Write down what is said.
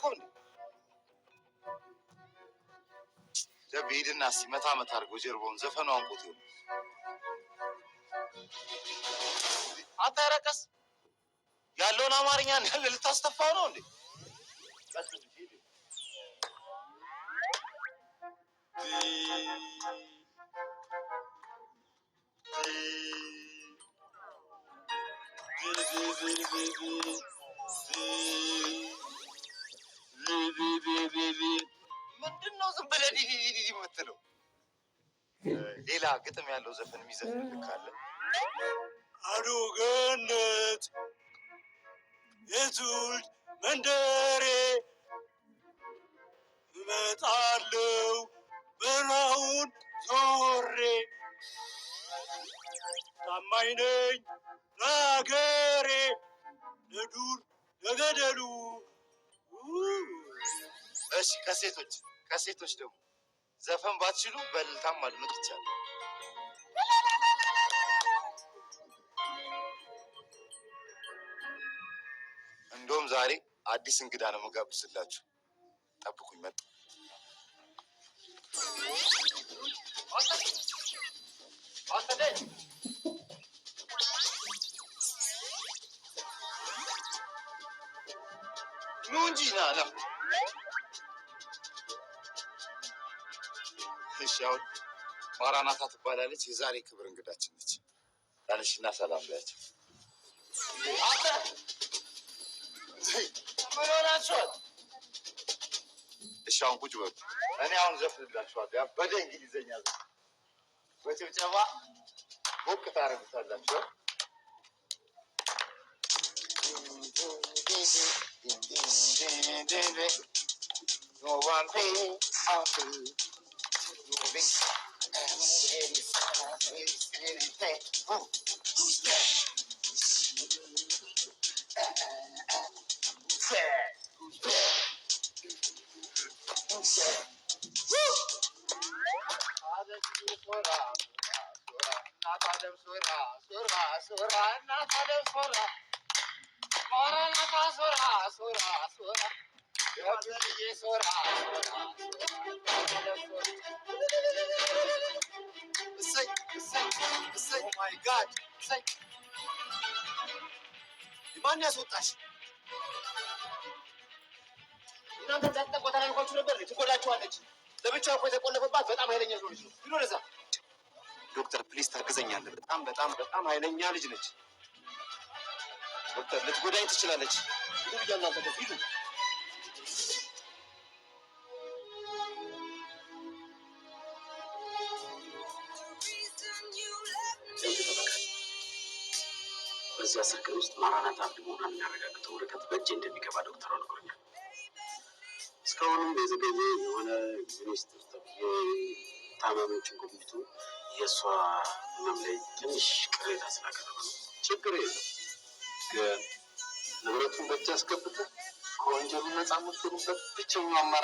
አልከው እንዴ? ደብ ሂድና እስኪ መታ መታ አድርገው ጀርባውን፣ ዘፈኑ አንቆት ይሆን። አንተ ረቀስ ያለውን አማርኛ እንዳለ ልታስተፋው ነው እንዴ? ቀስ እንጂ ሂድ። ምንድን ነው ዝም ብለህ ዲ ዲ ዲ የምትለው? ሌላ ግጥም ያለው ዘፈን የሚዘፍንልህ ካለ። አዶ ገነት የትውልድ መንደሬ፣ እመጣለው በራውን ዞሬ፣ ታማኝ ነኝ ለአገሬ፣ ለዱር ለገደሉ። እሺ፣ ከሴቶች ደግሞ ዘፈን ባትችሉ በእልልታም ማድመቅ ይቻላል። እንደውም ዛሬ አዲስ እንግዳ ነው የምጋብዝላችሁ። ጠብቁኝ፣ መጣ። ኑ እንጂ፣ ና ና። እሺ፣ አሁን ማራናታ ትባላለች። የዛሬ ክብር እንግዳችን ነች። ተነሽና ሰላም በያቸው። አንተ ምን ሆናችኋል? እሺ፣ አሁን ቁጭ በሉ። እኔ አሁን ዘፍንላችኋለሁ። ያበደ እንግሊዘኛ ዘፈን በጭብጨባ ሞቅ ታደርጉታላችሁ። No one thing I feel moving. Who's that? Who's that? Who's that? Who's that? Woo! እናት አለም ሱራ ሱራ ሱራ፣ እናት አለም ሱራ፣ ማራናታ ሱራ ሱራ ሱራ፣ ገብርዬ ሱራ ሱራ። እሰይ እሰይ እሰይ! Oh my God፣ እሰይ! ማን ያስወጣሽ? እናንተ እንዳትጠጓት አላልኳችሁ ነበር? ትጎዳችኋለች። ለብቻ እኮ የተቆለፈባት በጣም ኃይለኛ ስለሆነች ነው። ሂድ ወደዛ። ዶክተር please ታግዘኛለህ። በጣም በጣም በጣም ኃይለኛ ልጅ ነች። ዶክተር፣ ልትጎዳኝ ትችላለች። ሂዱ ብያለሁ። እናንተ ከዚህ ሂዱ። ይኸውልህ ጠበቃ፣ በዚህ 10 ቀን ውስጥ ማራናታ እብድ መሆኗን የሚያረጋግጠው ወረቀት በእጄ እንደሚገባ ዶክተሯ ነግሮኛል። እስካሁንም የዘገየ የሆነ ሚኒስትር ተብዬ ታማሚዎችን ጎብኝቶ የእሷ ህመም ላይ ትንሽ ቅሬታ ስላቀረበ ነው። ችግር የለም፣ ግን ንብረቱን በእጅ አስገብተህ ከወንጀሉ ነፃ የምትሆንበት ብቸኛው አማራጭ